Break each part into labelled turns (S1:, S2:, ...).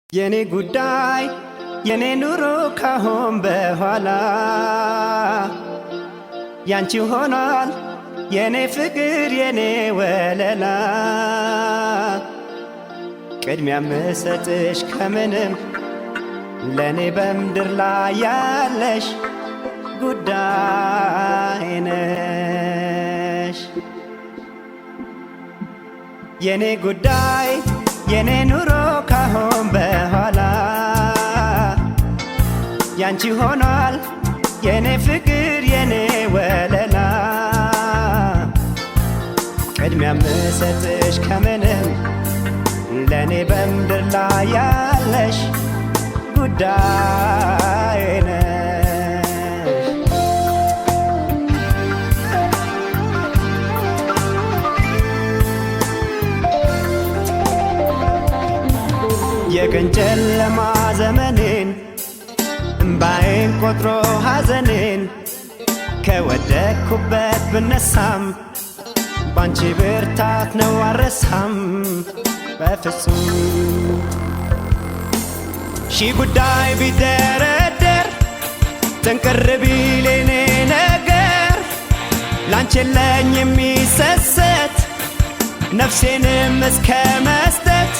S1: የኔ ጉዳይ የኔ ኑሮ ካሁን በኋላ ያንቺ ሆኗል የኔ ፍቅር የኔ ወለላ። ቅድሚያ ምሰጥሽ ከምንም ለኔ በምድር ላይ ያለሽ ጉዳይ ነሽ። የኔ ጉዳይ የኔ ኑሮ ካሁን በኋላ ያንቺ ሆኗል የኔ ፍቅር የኔ ወለላ። ቅድሚያ ምሰጥሽ ከምንም ለኔ በምድር ላይ ያለሽ ጉዳይ ነሽ። የቀን ጨለማ ዘመኔን እምባዬን ቆጥሮ ሐዘኔን ከወደቅኩበት ብነሳም ባንቺ ብርታት ነው አረሳም በፍጹም። ሺህ ጉዳይ ቢደረደር ጥንቅር ቢል የኔ ነገር ላንቺ የለኝ የሚሰሰት ነፍሴንም እስከ መስጠት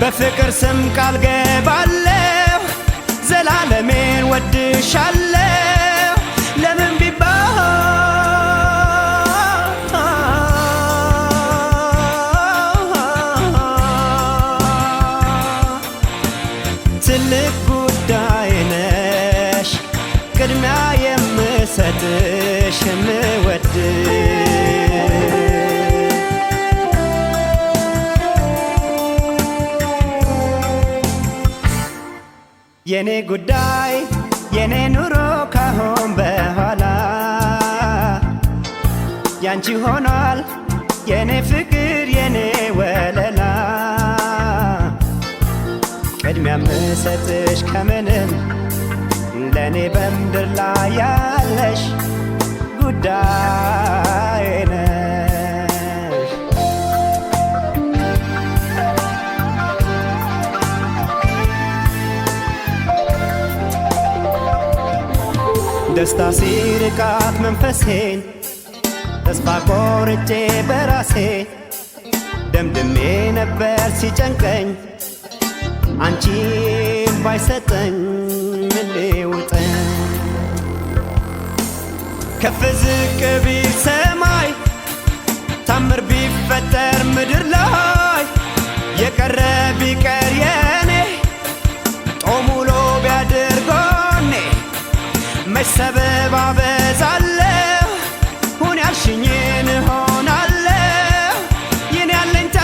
S1: በፍቅር ስም ቃል ገባለሁ ዘላለሜን ወድሻለሁ። ለምን ቢባል ትልቅ ጉዳይ ነሽ ቅድሚያ የምሰጥሽ የምወድሽ። የኔ ጉዳይ የኔ ኑሮ ካሁን በኋላ ያንቺ ሆኗል የኔ ፍቅር የኔ ወለላ። ቅድሚያ ምሰጥሽ ከምንም ለኔ በምድር ላይ ያለሽ ጉዳይ ነሽ። ደስታ ሲርቃት መንፈሴን ተስፋ ቆርጬ በራሴ ደምድሜ ነበር ሲጨንቀኝ አንቺን ባይሰጠኝ ምን ሊውጠኝ። ከፍ ዝቅ ቢል ሰማይ ታምር ቢፈጠር ምድር ላይ የቀረ ቢቀር የኔ ጦም ውሎ ቢያድር ጎኔ መች ሰበብ አበዛለሁ ሁን ያልሽኝን እሆናለሁ የኔ አለኝታ።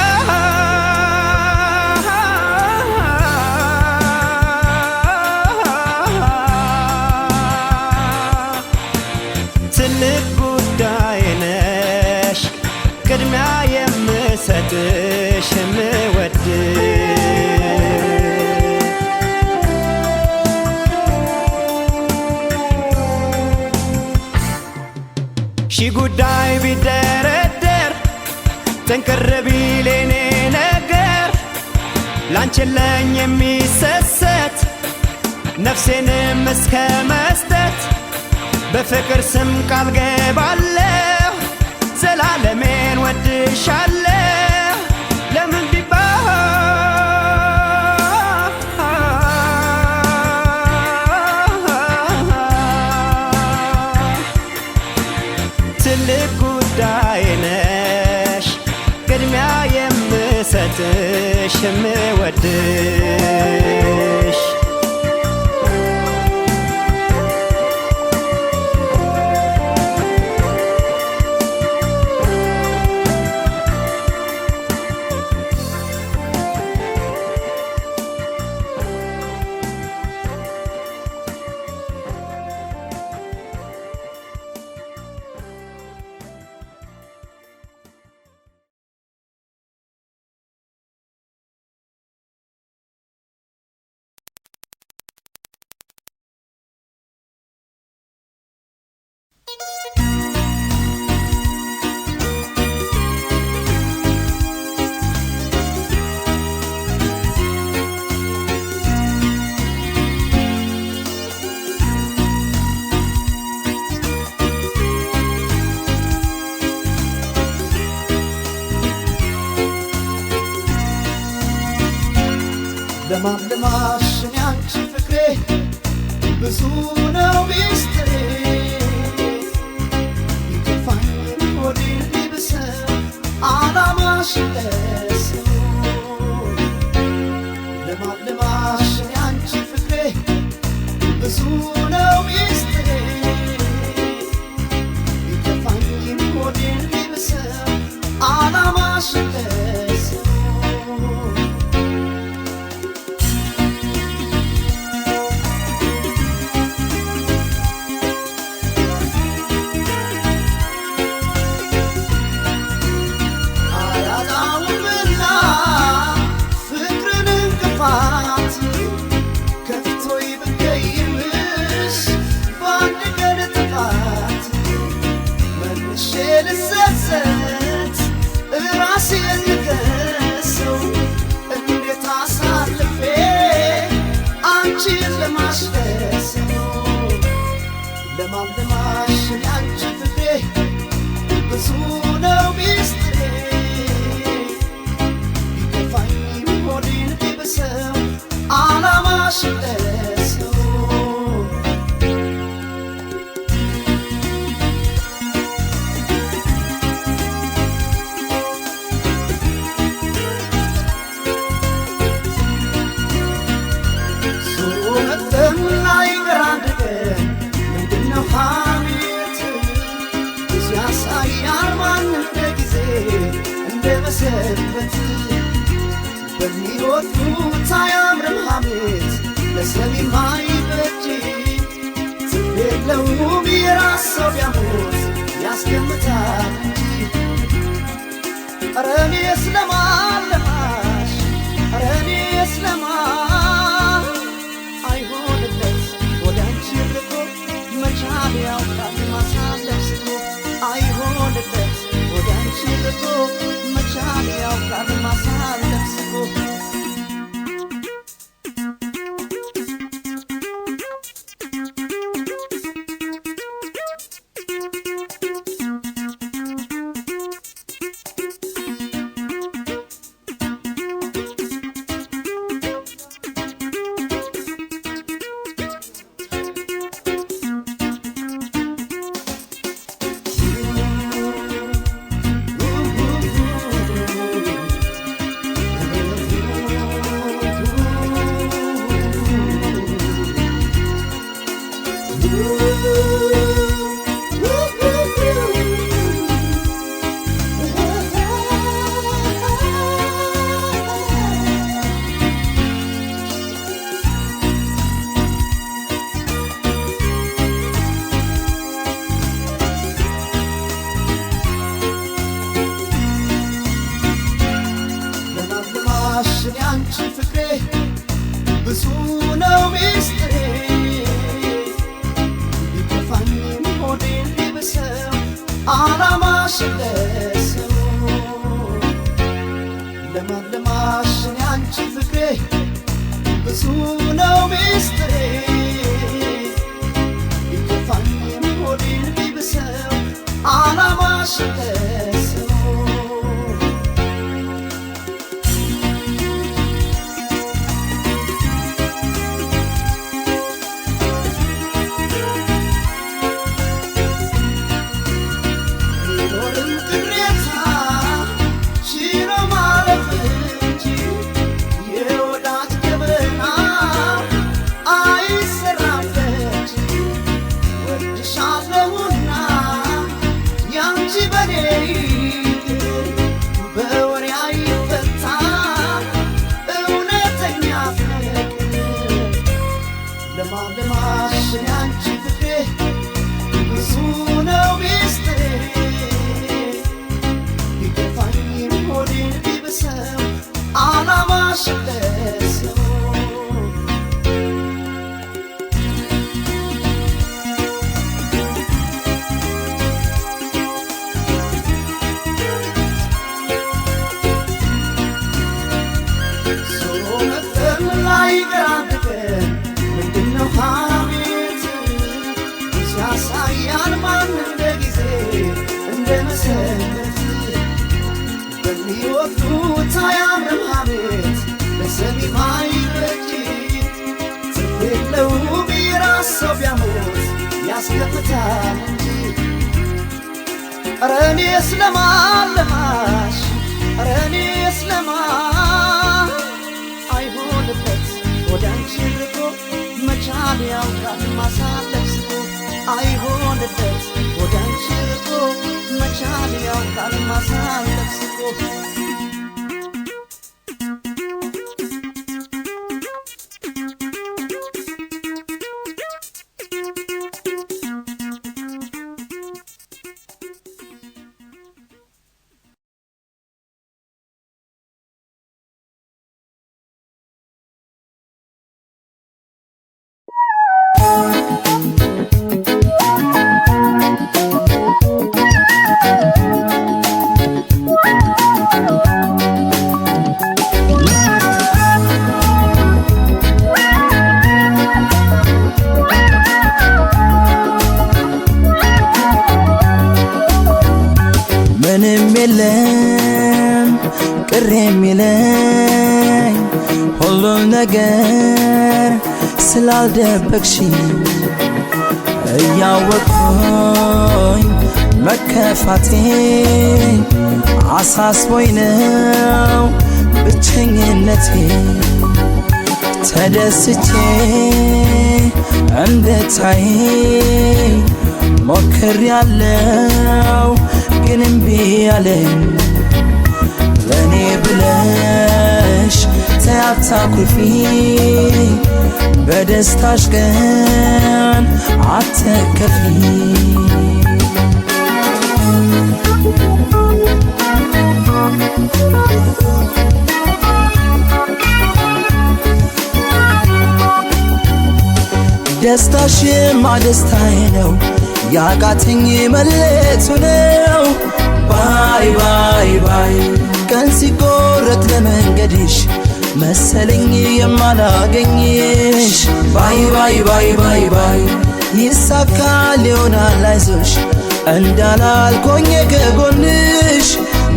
S1: ትልቅ ጉዳይ ነሽ ቅድሚያ የምሰጥሽ የምወድሽ። ሺህ ጉዳይ ቢደረደር ጥንቅር ቢል የኔ ነገር ላንቺ የለኝ የሚሰሰት ነፍሴንም እስከ መስጠት በፍቅር ስም ቃል ገባለሁ ዘላለሜን ወድሻለሁ። ለምን ቢባል ትልቅ ጉዳይ ነሽ ቅድሚያ የምሰጥሽ የምወድሽ። ለማልማሽ ያንቺ ፍቅሬ ብዙ ነው ሚስጥሬ ይከፋኝ ሆዴን ቢብሰው አላማሽ ለሰው ለማልማሽ ያንቺ ፍቅሬ ብዙ ነው ሚስጥሬ ይከፋኝ ሆዴን ቢብሰው አላማሽ ለሰው ከፍቶይ ብገይምሽ በአንድ ቀን ጥፋት መልሼ ልሰሰት እራሴን ልከሰው እንዴት አሳልፌ አንቺን ለማስደሰው ለማልማሽ ያንቺ ፍቅሬ ብዙ ነው ሚስጥሬ ቢከፋኝ ሆዴን ቢብሰው አላማሽ ለሰው ዞሮ መጥተን አይቀር አንድ ቀን ምንድነው ሐሜት ብዙ ያሳያል ማን እንደ ጊዜ እንደ መሰንበት በሚወዱት አያምርም ሐሜት ለሰሚም አይበጅ ትርፍ የለውም የራስ ሰው ቢያሞት ያስገምታል እንጂ ኧረ እኔስ ለማን ለማሽ ኧረ እኔስ ለማን አይሆንለት ወደ አንቺ ርቆ መቻል ያውቃል ማሳለፍ ስቶ አይሆንለት ወደ አንቺ ርቆ መቻል ያውቃል ማሳለፍ ስቶ ለማልማሽ ያንቺ ፍቅሬ ብዙ ነው ሚስጥሬ ቢከፋኝም ሆዴን ቢብሰው አላማሽ ለሰው ለማልማሽ ያንቺ ፍቅሬ ብዙ ነው ሚስጥሬ ቢከፋኝም ሆዴን ቢብሰው አላማሽ ለሰው ቢኖርም ቅሬታ ችሎ ማለፍ እንጂ የወዳጅ ገበና አይሰራም ደጅ። ወድሻለሁና ያንቺ በኔ ይቅር በወሬ አይፈታ እውነተኛ ፍቅር ለማልማሽ ያንቺ ፍቅሬ ብዙ ነው ሚስጥሬ ቢከፋኝም ሆዴን ቢብሰው አላማሽ ለሰው ዞሮ መጥተን ላይቀር አንድ ቀን ምንድነው ሐሜት ብዙ ያሳያል ማን እንደ ጊዜ እንደ መሰንበት በሚወዱት አያምርም ሐሜት ለሰሚም አይበጅ ኧረ እኔስ ለማን ለማሽ ኧረ እኔስ ለማን አይሆንበት ወደ አንቺ ርቆ መቻል ያውቃል ማሳለፍ ስቆ አይሆንበት ወደ አንቺ ርቆ መቻል ያውቃል ማሳለፍ ስቆ
S2: ምንም የለም ቅር የሚለኝ ሁሉም ነገር ስላልደበቅሽኝ እያወቅኩኝ መከፋቴ አሳስቦኝ ነው ብቸኝነቴ ተደስቼ እንድታይ ሞክሬያለሁ ግን እምቢ አለኝ ለኔ ብለሽ ተይ አታኩርፊ በደስታሽ ቀን አትከፊ ደስታሽማ ደስታዬ ነው ያቃተኝ መለየቱ ነው bye bye bye ቀን ሲቆረጥ ለመንገድሽ መሰለኝ የማላገኝሽ bye bye bye bye bye ይሳካል ይሆናል አይዞሽ እንዳላልኮኝ ከጎንሽ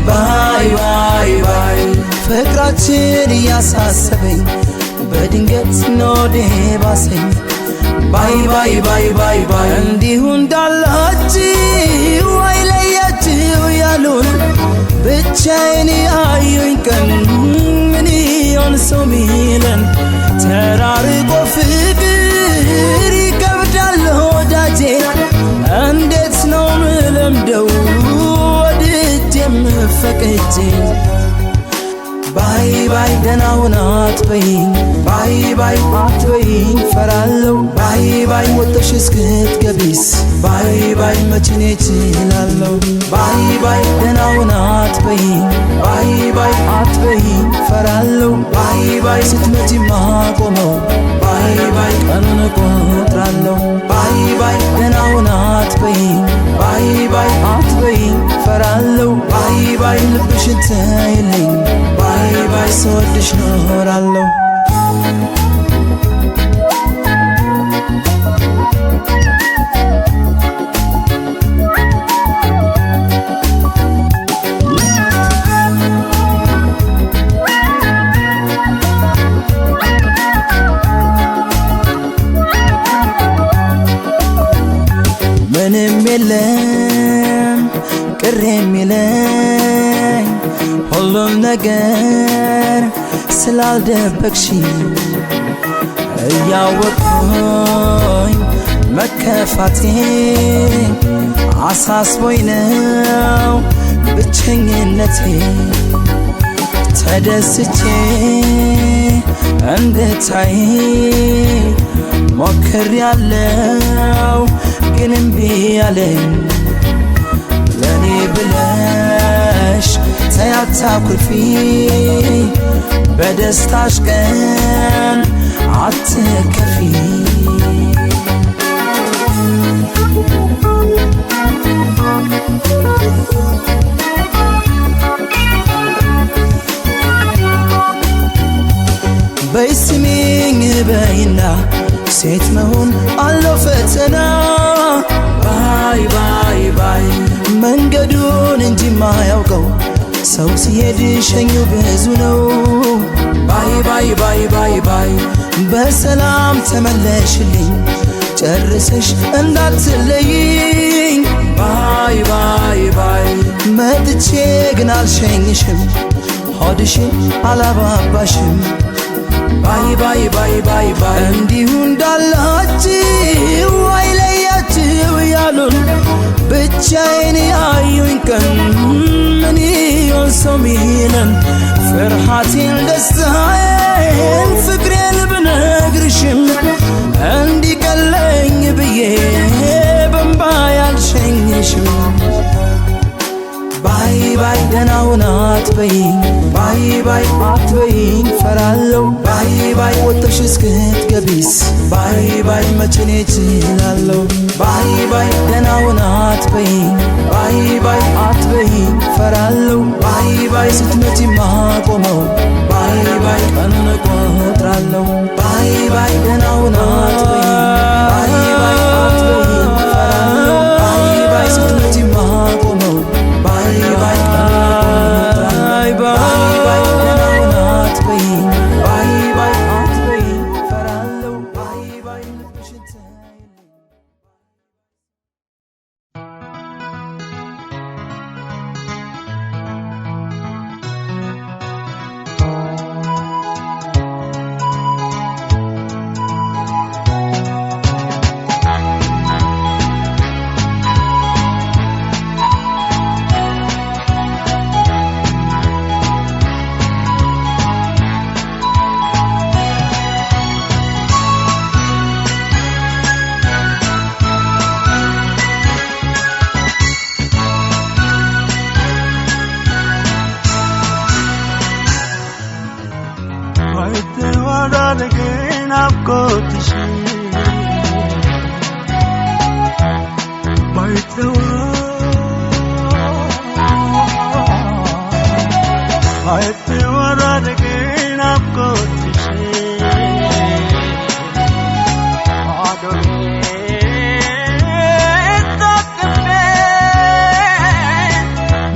S2: bye bye bye ፍቅራችን እያሳሰበኝ በድንገት ኖዴ ባሰኝ bye bye bye bye bye እንዲሁ እንዳላችሁ አይለያችሁ ያሉን ብቻዬን ያዩኝ ቀን ምን ይሆን ሰው ሚለን ተራርቆ ፍቅር ይከብዳል ወዳጄ እንዴት ነው ምለምደው ወድጄ የምፈቅጄ bye bye ደህና ሁን አትበይኝ bye bye አትበይኝ ፈራለሁ bye bye ወጥተሽ እስክትገቢስ bye bye መች እኔ እችላለሁ bye bye ደህና ሁን አትበይኝ bye bye አትበይኝ ፈራለሁ bye bye ስትመጪ ማቆመው bye bye ቀኑን እቆጥራለሁ bye bye ደህና ሁን አትበይኝ bye bye አትበይኝ ፈራለሁ bye bye ልብሽን ተይልኝ bye bye ስወድሽ ኖራለሁ ምንም የለም ቅር የሚለኝ ሁሉም ነገር ስላልደበቅሽኝ እያወቅኩኝ መከፋቴ አሳስቦኝ ነው ብቸኝነቴ ተደስቼ እንድታይ ሞክሬያለሁ ግን እምቢ አለኝ ለኔ ብለሽ ተይ አታኩርፊ በደስታሽ ቀን አትከፊ በይ ስሚኝ በይና ሴት መሆን አለው ፈተና bye bye bye መንገዱን እንጂ ማያውቀው ሰው ሲሄድ ሸኙ ብዙ ነው bye bye bye bye bye በሰላም ተመለሽልኝ ጨርሰሽ እንዳትለይኝ bye bye bye መጥቼ ግን አልሸኝሽም ሆድሽን አላባባሽም bye bye bye bye bye እንዲሁ እንዳላችሁ አይለያችሁ ያሉን ብቻዬን ያዩኝ ቀን ምን ይሆን ሰው ሚለን ፍርሃቴን ደስታዬን ፍቅሬን ብነግርሽም እንዲቀለኝ ብዬ በእምባ ያልሸኝሽም bye bye ደህና ሁን አትበይኝ bye bye አትበይኝ ፈራለሁ bye bye ወጥተሽ እስክትገቢስ bye bye መቼ እኔ እችላለሁ bye bye ደህና ሁን አትበይኝ bye bye አትበይኝ ፈራለሁ bye bye ስትመጪ ማቆመው bye bye ቀኑን እቆጥራለሁ bye bye ደህና ሁን አትበይኝ bye bye አትበይኝ ፈራለሁ bye bye ስትመጪ ማቆመው bye bye bye bye ደህና ሁን አትበይኝ bye bye አትበይኝ ፈራለሁ bye bye ልብሽን ተይልኝ።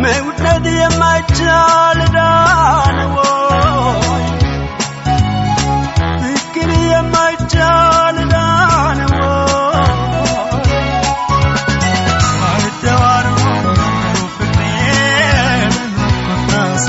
S1: መውደድ የማይቻል ዳን ወይ ፍቅር የማይቻል ዳን ወይ አይተዋሩ ፍቅሬን ናፍቆት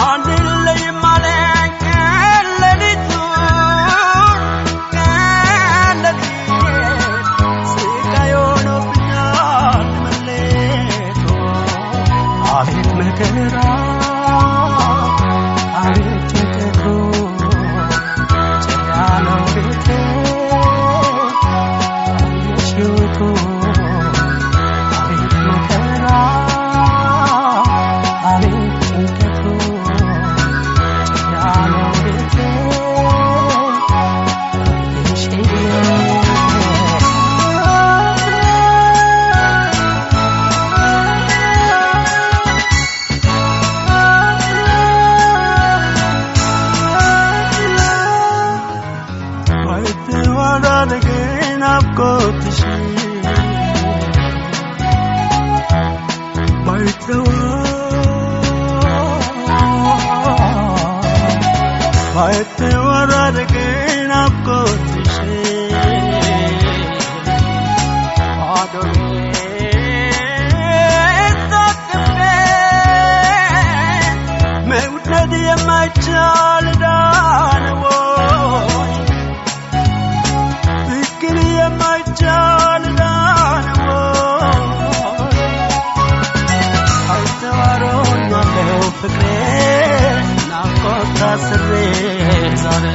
S1: አንለይም አለኝ ቀን ሌሊቱ ቀን ሌሊት ስቃይ ሆኖብኛል መለየቱ። አቤት መከራ አቤት ጭንቀቱ ጭር ያለው ቤቴ አየሽ ሕይወቱ አቤት መከራ አቤት ጭንቀቱ ጭር ያለው ቤቴ አየሽ ናፍቆትሽ ባይተወራረገ ናፍቆትሽ አዶኔ ታቅፌ መውደድ የማይቻል ዳን ወይ ፍቅር የማይቻል ዳን ወይ አይተዋሮኛለሁ ፍቅሬ ናፍቆት ታስሬ ዛሬ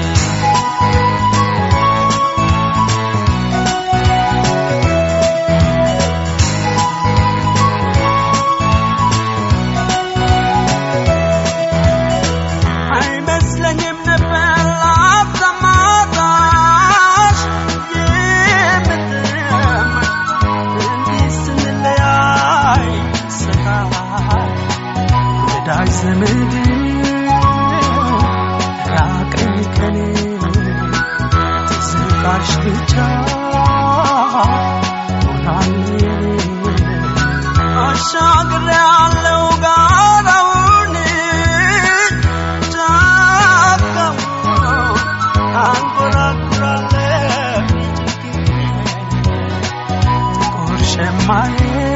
S1: አይ።